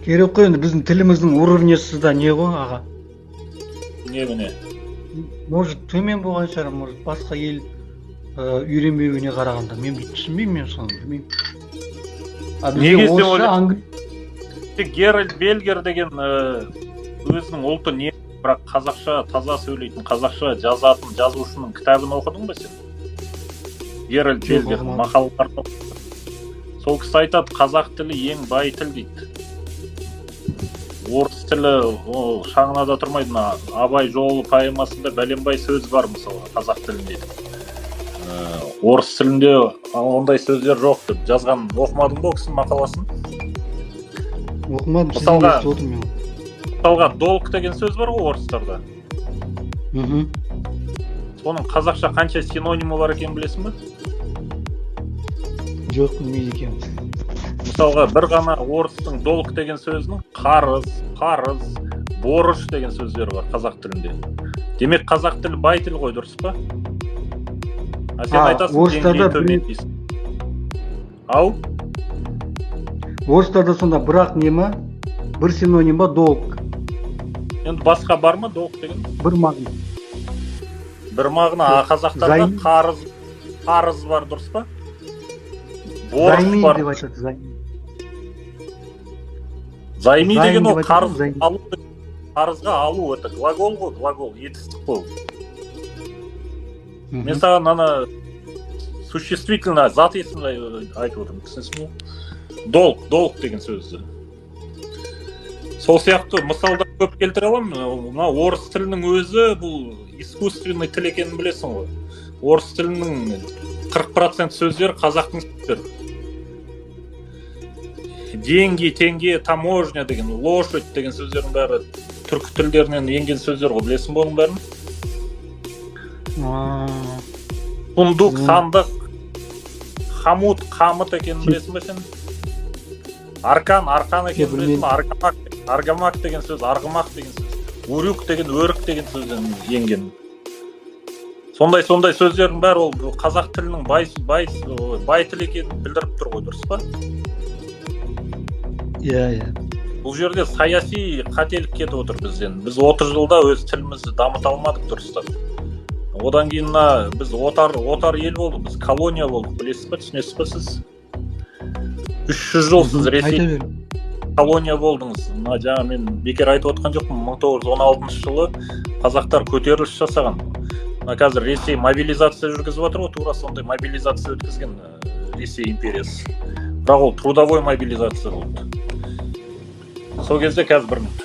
Керек қой енді, біздің тіліміздің уровень сі да не ғой, аға? Не міне? Может, төмен болған шығар, может, басқа ел үйренбеуіне қарағанда. Мен түсінбеймін, мен соны білмеймін. А бізде Неге сен орысша, Геральд Бельгер деген, өзінің ұлты не, бірақ қазақша таза сөйлейтін, қазақша жазатын жазушының кітабын оқыдың ба сен? Геральд Жоқ, Бельгер оқымадым. мақалаларды. Сол кісі айтады, қазақ тілі ең бай тіл дейді. Орыс тілі ол шаңына да тұрмайды. Мына «Абай жолы» поэмасында бәленбай сөз бар, мысалға, қазақ тілінде. Орыс тілінде ондай сөздер жоқ деп жазған. Оқымадың ба ол кісінің мақаласын? Оқымадым, сізден естіп отырмын мен. Мысалға, долг деген сөз бар ғой орыстарда. Соның қазақша қанша синонимі бар екенін білесің ба? Жоқ, білмейді екенмін. Мысалға, бір ғана орыстың долг деген сөзінің қарыз, парыз, борыш деген сөздері бар қазақ тілінде. Демек, қазақ тілі бай тіл ғой, дұрыс па? А сен А, айтасың, орыстарда деңгейі төмен дейсің. Ау? Орыстарда сонда бірақ не ма, бір синоним ба долг? Енді басқа бар ма долг деген? Бір мағына. Бір мағына. А қазақтарда Займ. қарыз, қарыз бар, дұрыс па? Борыш Займи бар. деп айтады, займи. Займи Займ деген деп ол айтады қарыз ғой, займ. алу, қарызға алу, это глагол ғой, глагол, етістік қой. Мен саған ана существительное, зат есімді айтып отырмын, түсінесің бе? Долг, долг деген сөзді. Сол сияқты мысалдар көп келтіре аламын. Мына орыс тілінің өзі бұл искусственный тіл екенін білесің ғой. Орыс тілінің 40% сөздері қазақтың сөздері. Деньги, теңге, таможня деген, лошадь деген сөздердің бәрі түркі тілдерінен енген сөздер ғой, білесің бе оның бәрін? Сундук, сандық, хомут, қамыт екенін білесің бе сен? Аркан, арқан екенін білесің бе? Аргамак, аргамак деген сөз, арғымақ деген сөз. Урюк деген өрік деген сөзден енген. Сондай сондай сөздердің бәрі ол қазақ тілінің бай бай бай тіл екенін білдіріп тұр ғой, дұрыс па? Иә. Бұл жерде саяси қателік кетіп отыр бізден. Біз 30 жылда өз тілімізді дамыта алмадық дұрыстап. Одан кейін мына біз отар ел болдық, біз колония болдық, білесіз ба, түсінесіз ба сіз? 300 жыл сіз Ресей Айта бер. колония болдыңыз. Мына жаңа мен бекер айтып отқан жоқпын, 1916 жылы қазақтар көтеріліс жасаған. Мына қазір Ресей мобилизация жүргізіп жатыр ғой, тура сондай мобилизация өткізген Ресей империясы. Бірақ ол трудовой мобилизация болды. Сол кезде, қазір, бір минут.